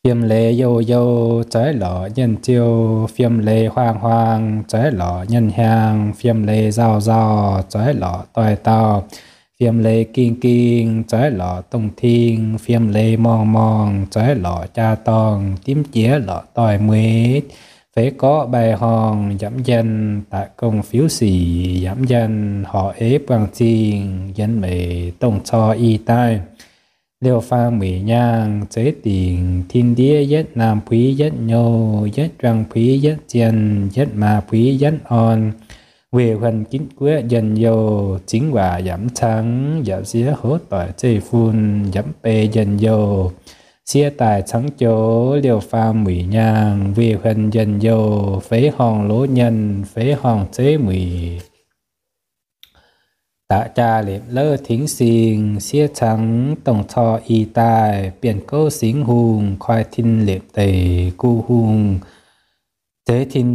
Fiem leiz youh youh zoiv lorqc nyienh ziou, fiem leiz huaang huaang zoiv lorqc nyienh hiaang, fiem leiz nzauh nzauh zoiv lorqc doix dauh, fiem leiz ging ging zoiv lorqc dongh ting, fiem leiz morngh morngh zoiv lorqc jaa dorngh, dimv jiex lorqc doix mueiz, feix gorqv mbaih horngh yaac mv njien, daaih gong fiuv sic yaac mv njien, horc eix buangh zingh yienx meic dongh cor i daaih. Liouh faam muic nyaangh zeix dingc, tin ndiev yietv naamh puix yietv nyouh, yietv juang puix yietv zienh, yietv maa puix yietv orn. Weih huon ginv guoqv njien-youh, zingv waac yaac mv cangx, yaac siev hoz doic zeiv-fun yaac mv bei njien-youh. Siev daaih cangv joux liouh faam muic nyaangh, weih huon njien-youh, feix horngh lov nyienh, feix horngh zeiv muic. Daqc jaa lemc louv tengx sing, siev cangx dongh cor i daaih, bienh gouv singx hungh koi tin lemc deic, gu hungh zeix tin,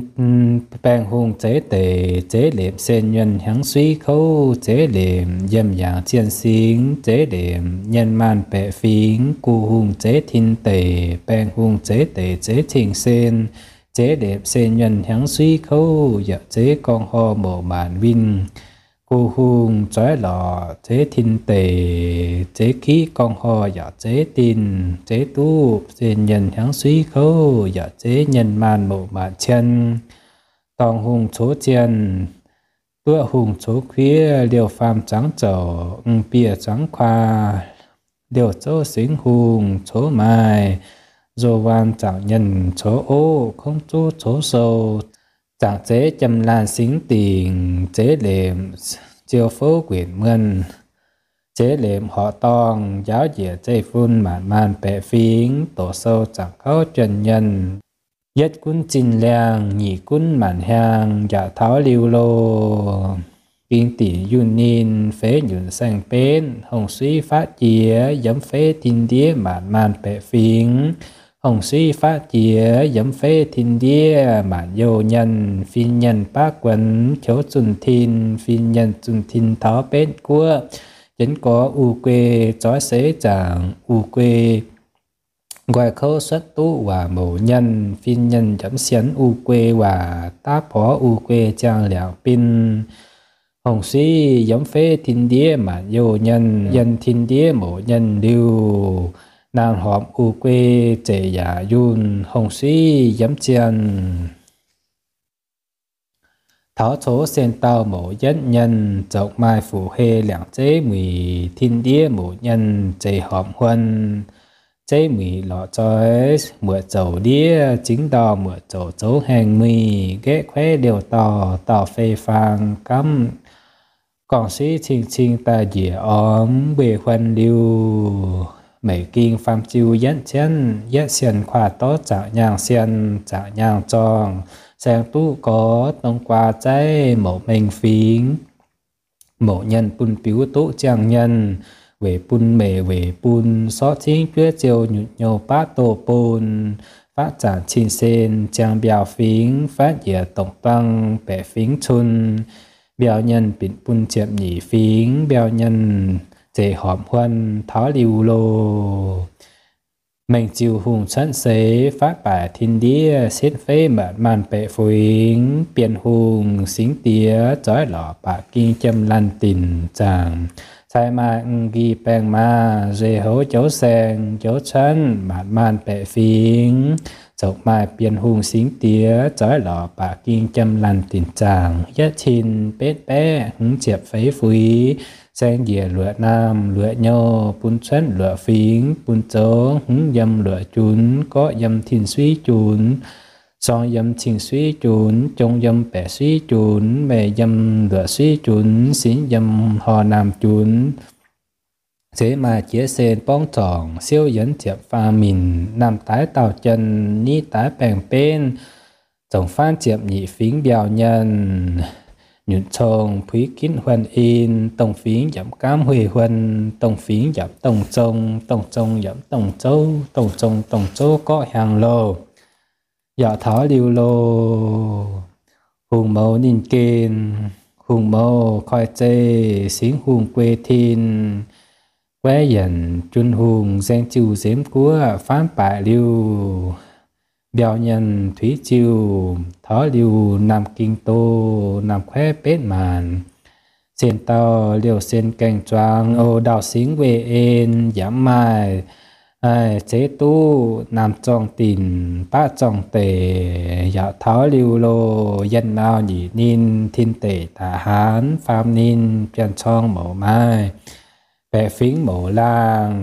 baengh hungh zeix deic, zeix lemc sen nyuonh hnyangx suiv kouv, zeix lemc yiem yangh zienh singx, zeix lemc nyienh maanh baeqc fingx, gu hungh zeix tin deic, baengh hungh zeix deic zeix cing-sen, zeix lemc sen nyuonh hnyangx suiv kouv, yaac zeix gorngv hor mouc maanc winh. Gu hungh zoiv lorqc zeix tin deic, zeix kiqv gorngv hor yaac zeix dinh, zeix duqv sen nyienh hnyangx suiv kouv, yaac zeix nyienh maanh mouc maanc cien. Dorngh hungh cov zienh, duqv hungh cov kuiv, liouh faam zangv zouc, m'biev zangv kuaa, liouh zouv singx hungh cov maaih, nzo waan zaangc nyienh cov oqv, kungx zuv cov sou, zaangc zeix jiem laanh singx dingc, zeix lemc ziou fouv nquenc muonh, zeix lemc horqc dorngh njaaux njiec zeiv-fun maanc maanh baeqc fingx, doqc sou zaangc gauv juonh nyienh, yietv gunv zinh liangh, nyic gunv maanc hiaang, yaac taux liuh loh. Ging dingc yunh ninh, feix nyunc saeng-benv, hungh suiv fatv jiex, yiem feix tin ndiev maanc maanh baeqc fingx. Hungh suiv fatv jiex, yiem feix tin ndiev maanc youh nyienh, fin nyienh baav guonx, qouv zunh tin, fin nyienh zunh tin taux benv guoqv, jienv gorx uv guei, zoix seix zaangc uv guei, nqoi kouv suotv duqv waac mouc nyienh, fin nyienh njamv sienx uv guei waac, daav porx uv guei ziangh liangc bin. Hungh suiv yiem feix tin ndiev maanc youh nyienh, yiem tin ndiev mouc nyienh liuh, naamh horpc uv guei zeic yaac yunh, hungh suiv yiem zienh taux cox sen dauh mouc yietv nyienh, zoux maaih fuqv-hei liangc zeiv muic, tin ndiev mouc nyienh zeic horpc huon. Zeiv muic lorqc zoix muoqc zouc ndiev, zingv ndau muoqc zouc zoux haengh muic, nqaeqv kueiv liouh dauh, dauh fei faang gamv, gorngv suiv cing-cing daaih njiec ormx weih huon liuh. Meic ging faam ziu yietv cienv, yietv sien kuaav dorv zaangc nyaangh sien, zaangc nyaangh zorngh, saeng duqv gorx dongh guaa zaiv mouc mengh fingx. Mouc nyienh bun biux duqv ziangh nyienh, weic bun meic weic bun, sortv cingv juov ziou nyutc nyouh baav doh bun, fatv zanc cing-sen ziangh mbiauh fingx, fatv njiec dongc duang baeqc fingx cun. Mbiauh nyienh binc bun ziepc nyeic fingx, mbiauh nyienh zeic horpc huon taux liuh loh. Mengh ziuh hungh cuotv seix, fatv baaic tin ndiev setv feiv maanc maanh baeqc fingx, bienh hungh singx diex zoix lorqc baac ging jiem laanh dinc zaangc. Cai maaih m'nqih baengh maaz, nzueic houx njoux saeng njoux cuotv maanc maanh baeqc fingx, zoux maaih bienh hungh singx diex zoix lorqc baac ging jiem laanh dinc zaangc. Yietv cin betv baeqv hmz ziepc feix fuix, saeng njiec luoqc naamh luoqc nyouh, bun cuotv luoqc fingx, bun zoux hmz yiem luoqc junx, gorqv yiem tin suiv junx, sorng yiem cing suiv junx, jong yiem baeqc suiv junx, meih yiem luoqc suiv junx, sinx yiem horh naamh junx. Zeiz maaih jiex sen borngv zorngc, siouv yienx ziepc faam minc, naamh daaih dauh jien, niv daaih baengh benv, zongc faanv ziepc nyeic fingx mbiauh nyienh. Nyutc cong puix ginv huon in, dongh fingx yaac mv gaamv huih huon, dongh fingx yaac mv dongh zong, dongh zong yaac mv dongh zouv, dongh zong dongh zouv gorqv hiaangx louh, yaac taux liuh loh. Hungh mouz ninh gen, hungh mouz koi zei, singx hungh guei tin, guaiv yienc jun hungh nzaeng ziuh nzemv guoqv faanv baaic liuh, mbiauh nyienh tuix ziuh taux liuh naamh ging do, naamh kuaev betv maanc, sen dauh liouh sen gaeng zuangx, o ndau-singv weih en yaac mv maaih zeix duqv, naamh zorng dinc baqv zorng deic yaac taux liuh loh, yienh nau nyic ninh tin deic daaih haanz faam ninh, bian corng mouc maaih baeqc fingx mouc laangh,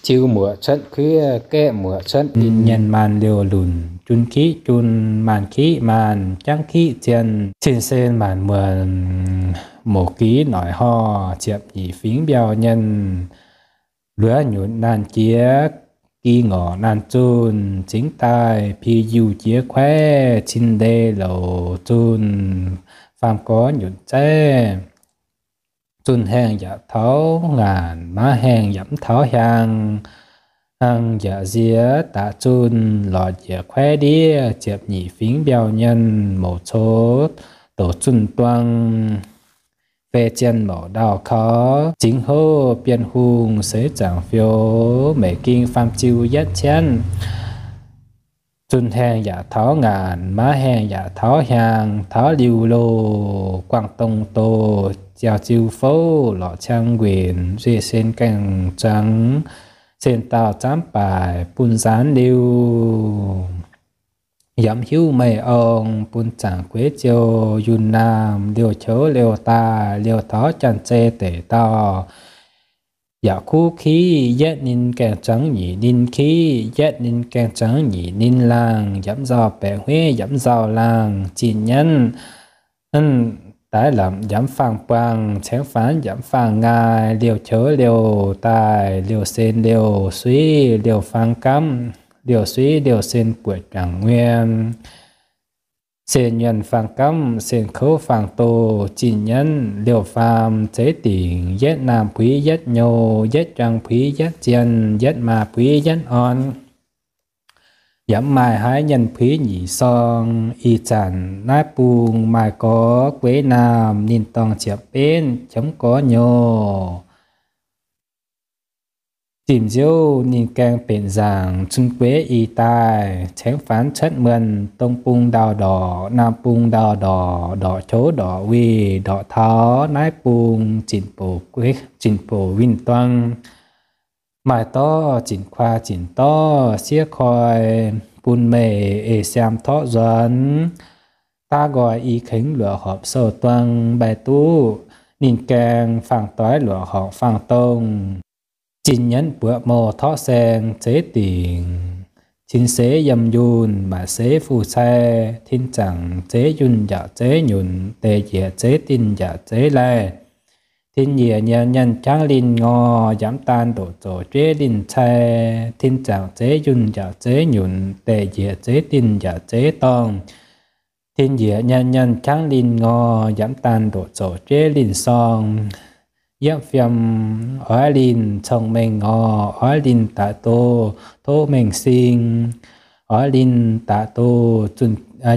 ziux muoqc cuotv kuiv, gaeqv muoqc cuotv ninh, nyienh maanh liouh lunc, jun kiqv jun, maanh kiqv maanh, jangv kiqv zienh, cin-sen maanc muonc, mouc giv noic horh, ziepc nyeic fingx mbiauh nyienh, luoqc nyutc naanh jiex, gi ngorc naanh zunh, zingx daaih pih yuh jiex kuaev, cin ndeic louc zunh, faam gorx nyutc zaeqv, zunh haengh yaac taux ngaanc, maav haengh yaac mv taux hiaang, yaac nziex daaih zunh, lorz njiec kuaev ndiev, ziepc nyeic fingx mbiauh nyienh, mouc coux douc zunh duang, fei zienh mouc ndau kaux, zingx houv bienh hungh seix zaangc fioux, meic ging faam ziuh yietv cienv, zunh haengh yaac taux ngaanc, maav haengh yaac taux hiaang, taux liuh loh, guangc dongh doh, ziaux ziuh fouv, lorqc ciang nquinc, nzuih sen gaeng zuangx, sen dauh zaamv baaic bun nzaanx liuh, yaac mv hiuv meih ong, bun zaangc gueix ziouc yunh naamh, liouh qouv liouh daaih, liouh taux janx-zei deic dauh, yaac kuv kiqv yietv ninh gaeng zuangx nyic ninh kiqv, yietv ninh gaeng zuangx nyic ninh laangh, yaac mv nzauh baeqc hueiv, yaac mv nzauh laangh, zinh nyanv daix lamc yaac mv faang buangh, caengx faanx yaac mv faang nqaai, liouh qouv liouh daaih, liouh sen liouh suiv, liouh faang gamv, liouh suiv liouh sen buoqc juangc nguyen, sen nyuonh faang gamv, sen kouv faang doh, zinh nyanv liouh faam zeix dingc, yietv naamh puix yietv nyouh, yietv juang puix yietv zienh, yietv maa puix yietv orn, yaac mv maaih haaix nyienh puix nyic sorng. Ih zanc naaiv bung maaih gorx gueix naamh, ninh dorngh ziepc betv qiemx gorx nyouh. Zinh nziouv ninh gaeng benx nzaangc, cun gueix ih daaih, caengx faanx cuotv muonh, dong bung ndau ndorqc, naamh bung ndau ndorqc, ndorqc qouv ndorqc wuih, ndorqc taux naaiv bung, zinh bouc winh duang, maaih dorv zinh kuaa zinh dorv, siev koi bun meih eix siaam torqv nzuonx. Daav nqoi i kengx luoqc horpc sou duang, mbaih duqv ninh gaeng faang doix luoqc horngc faang dongh. Zinh nyanv buoqc mouh torqv saeng zeix dingc, cin seix yiem yunh, maaic seix fu cai, tin zaangc zeix yunh yaac zeix nyunc, deic njiec zeix dinh yaac zeix laih. Tin njiec nyienh nyienh qangv linh ngor, yaac mv daan ndoqc zoqc jueiv linh cai. Tin zaangc zeix yunh yaac zeix nyunc, deic njiec zeix dinh yaac zeix dorngh. Tin njiec nyienh nyienh qangv linh ngor, yaac mv daan ndoqc zoqc jueiv linh sorng. Yietv fiem oix linh cong-mengh ngor, oix linh daaih doh tov mengh sing. Oix linh daaih doh zunh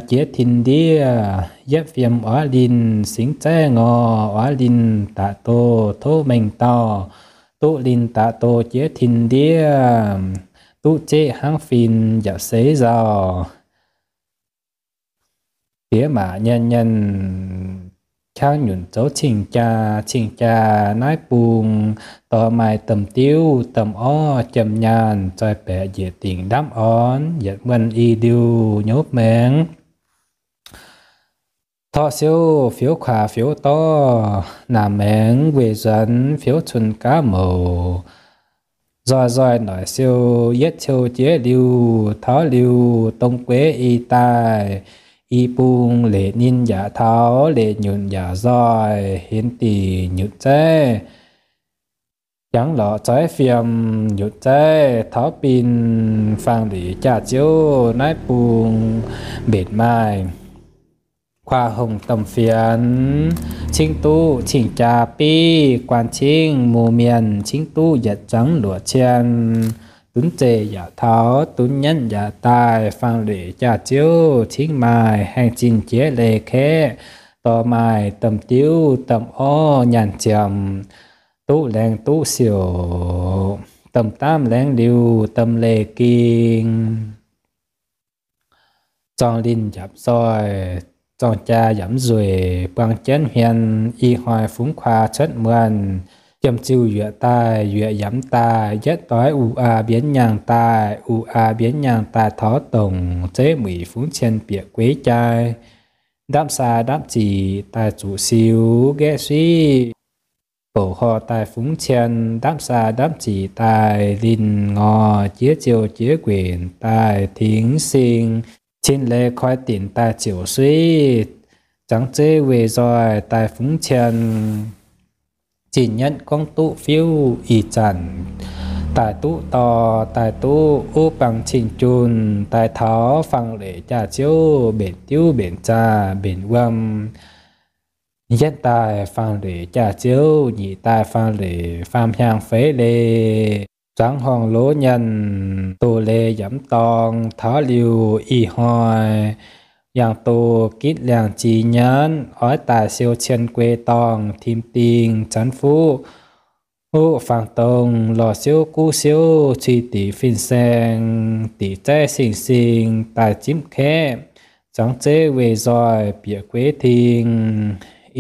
jiex tin ndiev. Yietv fiem oix linh singx zaiv ngor, oix linh daaih doh tov mengh dauh. Duqv linh daaih doh jiex tin ndiev, duqv zeqv hnangv fin yaac seix nzauh. Diex maac nyienh nyienh qangv nyunc zoux cing-jaa. Cing-jaa naaiv bung dorh maaih domh diuv domh orv jiem nyaanh zoih baeqc njiec dingc ndamv orn yietc muonh i ndiuh nyopv maengx. Torqv siouv fioux kuaax fioux dorv, naamh maengx weih nzuonx fioux cun gaav mouc. Nzoih nzoih noic siou yietv ciou jiex liuh, taux liuh dongh gueix i daaih. I bung leic ninh yaac taux, leic nyunc yaac nzoih, henx dingc nyutc zaiv. Jangx lorqc zoiv fiem nyutc zaiv taux bin, faang lic jaax-ziouv naaiv bung mbenc maaih. Kuaax hongh domh fienx cingv duqv cing-jaa biv, guan cingv mu mienh cingv duqv yietc zuangx luoqc cien. Dunv zeih yaac taux, dunv nyanv yaac daaih, faang lic jaax-ziouv cingv maaih, haengh zinh jiex leiz-kaeqv dorh maaih domh diuv domh orv nyaanh ziemx. duqv laengz duqv siouc, domh daamv laengz liuz domh leih ging. Zorng linh njapc zoih, zorng jaa yaac mv nzueic, buang jienv hmien, ih hnoi fungx kuaa cuotv muonh, jiem ziuh yuoqc daaih, yuoqc yaac mv daaih, yietv doix uqc aa mbienx nyaangh daaih, uqc aa mbienx nyaangh daaih taux dongc, zeiv muic fungx cien bieqc gueix jai, ndapv saa ndapv zic daaih zuqc siux nqaeqv suiv, bouc horh daaih fungx cien, ndapv saa ndapv zic daaih linh ngorc, jiex ziouc jiex nquenc daaih tingx sing, cin leiz koi dinc daaih ziouc suiv, zangx zeiv weih nzoih daaih fungx cien. Zinh nyatv gorngv duqv fiuv ih zanc, daaih duqv dorh daaih duqv uv bangc cing-junh, daaih taux faang-lueic jaax-ziouv mbenc diuv mbenc zaah mbenc wuom. Yietv daaih faang-lueic jaax-ziouv, nyic daaih faang-lueic faam hnyangx feix leiz, zuangx horngh loz nyanc, doz leiz yaac mv dorngx. Taux liuz ih hnoi, yangh doz gitv liangh ziex nyatv, oix daaih siou cien guei dorngh, tim dingh zanv fuqv, huv faang dongh, lorh siouv guv siouv, cui diqc fin-saeng, diqc zaiv sing-sing, daaih zipv kaeqv, zuangx zeiv weih nzoih bieqc gueix ting.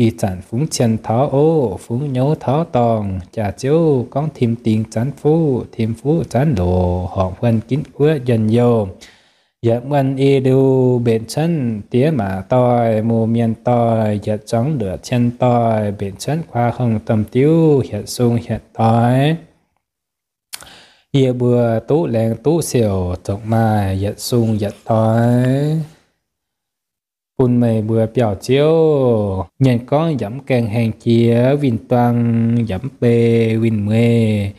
Ih zanc fungx cien taux oc, fungx nyouz taux dorngh, jaax-ziouv gorngv tim dingh zanv fuqv, tim fuqv zanv loz, horpc huon ginv guoqv njien-youh. Yietc muonh i liuz mbenc cuotv diex maac doic, muoz-mienh doic, yietc zuangx luoqc cien doic, mbenc cuotv kuaa hongh domh diuv, hietc sung hietc doix. Yie mbuo duqv laengz duqv siouc, zongc maaih yietc sung yietc doix bun meih mbuo biauv-ziouv. Mienh gorngv yaac mv gaengh haengh jiex, winh-duang yaac mv bei winh-mueiz,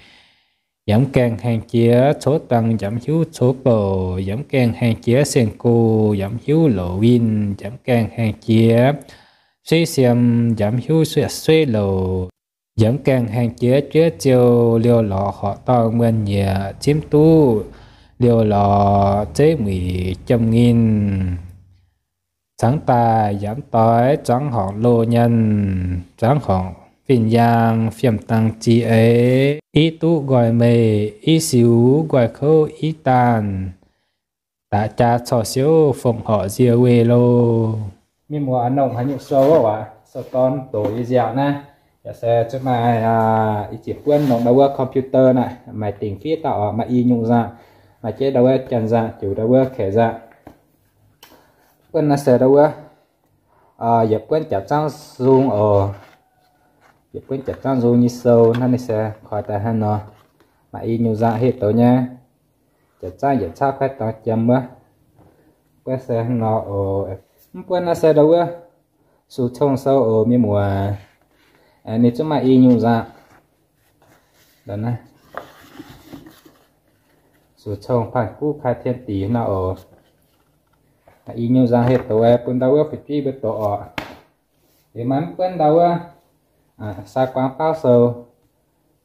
yaac mv gaengh haengh jiex, cov duang yaac mv hiuv cov bouc, yaac mv gaengh haengh jiex, seng-go yaac mv hiuv louc winh, yaac mv gaengh haengh jiex, suiv siem yaac mv hiuv suiv louc, yaac mv gaengh haengh jiex, juov ziouc liouh lorz horqc dorngh muonh nyieqc, zimv duqv liouh lorz zeiv muic jiem-nginh. Cangx daaih yaac mv doix, zuangx horngc loz nyanc, zuangx horngc fin-yaang, fiem-dang ziex eix, iv duqv nqoi meih, iv siux nqoi kouv, iv daanh daqc jaa corc siouv, fongc horc nzie weih loh. Mienh muoz a'nongh haaix nyungc sou wuov, sou dorn doqc yie nziaauc naaiv, yaac se zuqc maaih i ziex buonv nongc ndau wuov computer naaiv, maaih dingc fiev dauh oc, maaih i nyungc nzangc, maaih jeiv ndau wuov janx nzangc, juqc ndau wuov kaeqv nzangc. Buonv naaiv se ndau wuov, yietc buonv jaax zaangv nzung oc. Yietc buonv jaax zaangv nzung nyei sou naaiv ninh se koi daaih hnangv nor, maaih i nyungc nzangc heh douz nyei. Jaax zaangv yietc cauv kuaaiv dorngx jiem wuov. Buonv se hnangv nor oc. Mv buonv naaiv se ndau wuov Sux Cong sou oc mienh muoz. Ninh zungv maaih i nyungc nzangc. Sux Cong Panh Guv Khai Tien Dingc nor oc. Maaih i nyungc nzangc heh douz bun ndau wuov fu'jueiv mbuo doqc oc. Liuz maaih mv buonv ndau wuov Sai Guaang Baauv sou.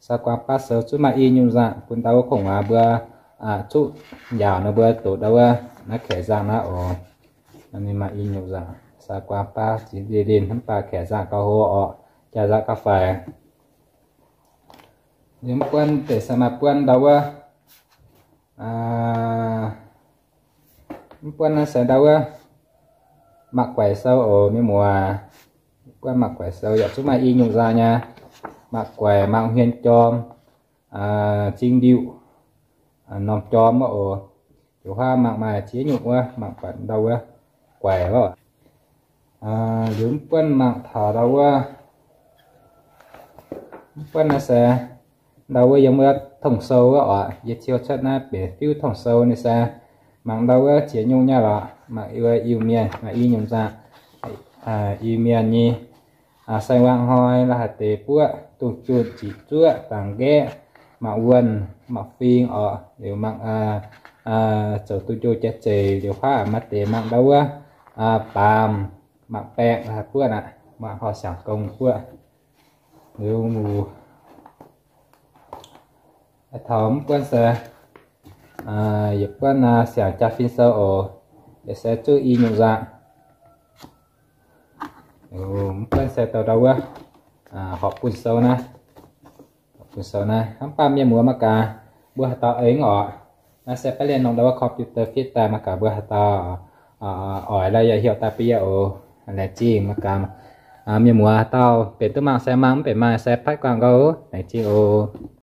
Sai Guaang Baauv sou zungv maaih i nyungc nzangc bun ndau wuov kungx muangx mbuo zuqv njaaux nor mbuo doqc ndau wuov naaiv kaeqv nzangc naaiv oc. Ninh maaih i nyungc nzangc, Sai Guaang Baauv zingx ndie-ndienh hnamv baac kaeqv nzangc gauh hlo oc, jaax nzangc gauh faix. Liuz mv buonv deix se maaih buonv ndau wuov, mv buonv naaiv se ndau wuov Mangc Guaix sou oc mienh muoz. Mv buonv Mangc Guaix sou yaac zungv maaih i nyungc nzangc nyei. Mangc Guaix, Mangc Hmien Jorm, Zing Ndiuh, Norm Jorm wuov oc. Joux huaav mangc maaih ziex nyungc wuov, mangc buatc ndau wuov Guaix wuov. Liuz mv buonv mangc taux ndau wuov, mv buonv naaiv se ndau wuov yiem wuov tong sou wuov oc. Yie ciou cuotv naaiv benx fiuv tong sou ninh se mangc ndau wuov ziex nyungc nyei lorqc. Mangc wuov Iu-Mienh, mangc i nyungc nzangc, Iu-Mienh nyei, sai wangc hnoi la'haaix deix buoqv, dungz junh, ziqc zuoqv, dangc nqaeqv, mangc wuonh, mangc fing oc. Liuz mangc zoux duqv njoh jaax zeiz, liuz huaav maaih deix mangc ndau wuov baamz, mangc baeqc la'haaix buoqv aqv, mangc horh siangx gong buoqv. Liuz taux mv buonv se yietc buonv siangx jaa-fin sou oc. Yietc se zuqv i nyungc nzangc. Mv buonv se douh ndau wuov horpc bunh sou naaiv. Gunv sou naaiv, mv baac mienh muoz mangc gaax, mbuo haaix dauh aengx oc, naaiv se baav lienh nongh ndau wuov computer fit daaih mangc gaax mbuo haaix dauh oix lorz yaac heuc daaih bun yie oc. Laengz zingh mangc gaax, mienh muoz haaix dauh benx duqv mangc se mangc, mv benx mangc se patv guangc gau. Laengz zingh oc.